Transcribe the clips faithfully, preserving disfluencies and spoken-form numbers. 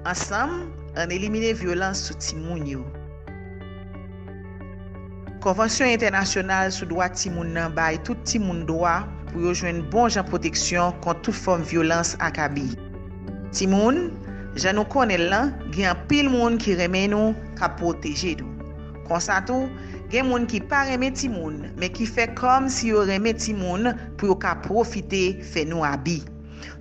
Ansanm, ann elimine vyolans sou timoun yo. Konvansyon entènasyonal sou dwa timoun nan bay tout timoun dwa pou yo jwenn bon jan pwoteksyon kont tout fòm vyolans ak abi. Timoun, jan nou konnen l lan, gen anpil moun ki renmen nou, k ap pwoteje nou. Konsa tou, gen moun ki pa renmen timoun, men ki fè kòm si yo renmen timoun pou yo ka pwofite fè nou abi.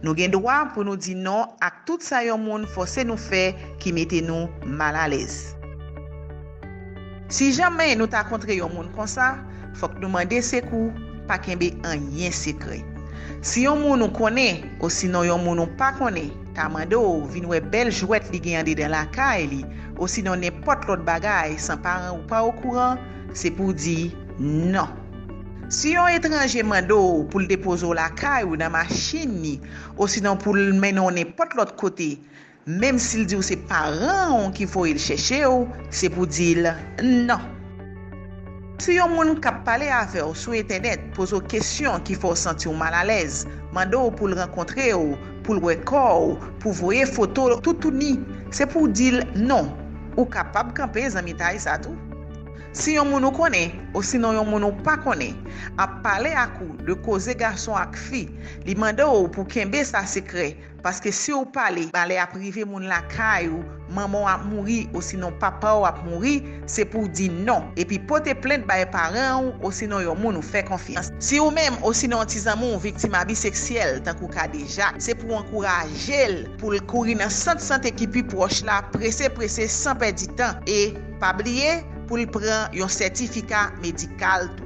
Nou gen dwa pou nou di non ak tout sa yon moun fòse nou fè ki mete nou malalèz. Si janmen nou ta kontre yon moun konsa, fòk nou mande sekou, pa kenbe anyen sekrè. Si yon moun ou konnen, osinon yon moun ou pa konnen, ta mande w vin wè bèl jwèt li gen andedan lakay li, osinon nenpòt lòt bagay san paran ou pa okouran, se pou w di non. Si yon etranje mande w pou l depoze w lakay ou nan machin li, osinon pou l mennen w nenpòt lòt kote, menm si l di w se paran w ki voye l chèche w, se pou di l non. Si yon moun k ap pale avè w sou entènèt poze w kesyon ki fè w santi w malalèz, mande w pou l rankontre w, pou l wè kò w, pou voye foto toutouni, se pou w di l non. Ou kapab kanpe zanmitay sa tou. Si yon moun ou konnen, osinon yon moun ou pa konnen, ap pale ak ou de koze gason ak fi, li mande w pou kenbe sa sekrè, paske si w pale, malè ap rive moun lakay ou, manman w ap mouri, osinon papa w ap mouri, se pou w di non, epi pote plent bay paran w, osinon yon moun ou fè konfyans. Si ou menm, osinon yon ti zanmi w viktim abi seksyèl, tankou Kadejak, se pou w ankouraje l pou l kouri nan sant sante ki pi pwòch la, prese prese, san pèdi tan, e pa bliye pou l pran yon sètifika medikal tou.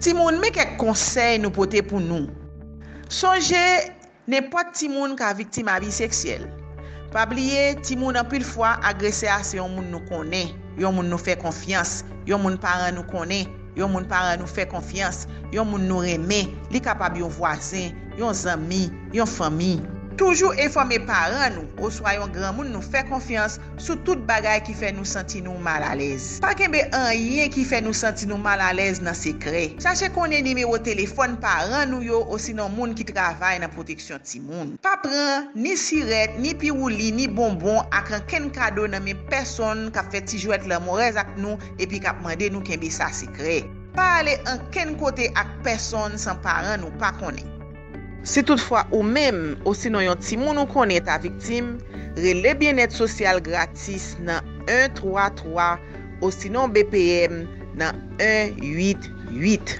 Timoun, men kèk konsèy nou pote pou nou. Sonje, nenpòt timoun ka viktim abi seksyèl. Pa bliye, timoun, anpil fwa, agresè a se yon moun nou konnen, yon moun nou fè konfyans, yon moun paran nou konnen, yon moun paran nou fè konfyans, yon moun nou renmen, li kapab yon vwazen, yon zanmi, yon fanmi. Toujou enfòme paran nou oswa yon granmoun nou fè konfyans sou tout bagay ki fè nou santi nou malalèz. Pa kenbe anyen ki fè nou santi nou malalèz nan sekrè. Chache konnen nimewo telefòn paran nou yo osinon moun ki travay nan pwoteksyon timoun. Pa pran ni sirèt, ni piwouli, ni bonbon ak ankenn kado nan men pèsonn k ap fè ti jwèt lanmorèz ak nou epi k ap mande nou kenbe sa sekrè. Pa ale ankenn kote ak pèsonn san paran nou pa konnen. Si toutfwa ou menm osinon yon timoun ou konnen ta viktim, rele Byennèt Sosyal gratis nan en twa twa osinon B P M nan en uit uit.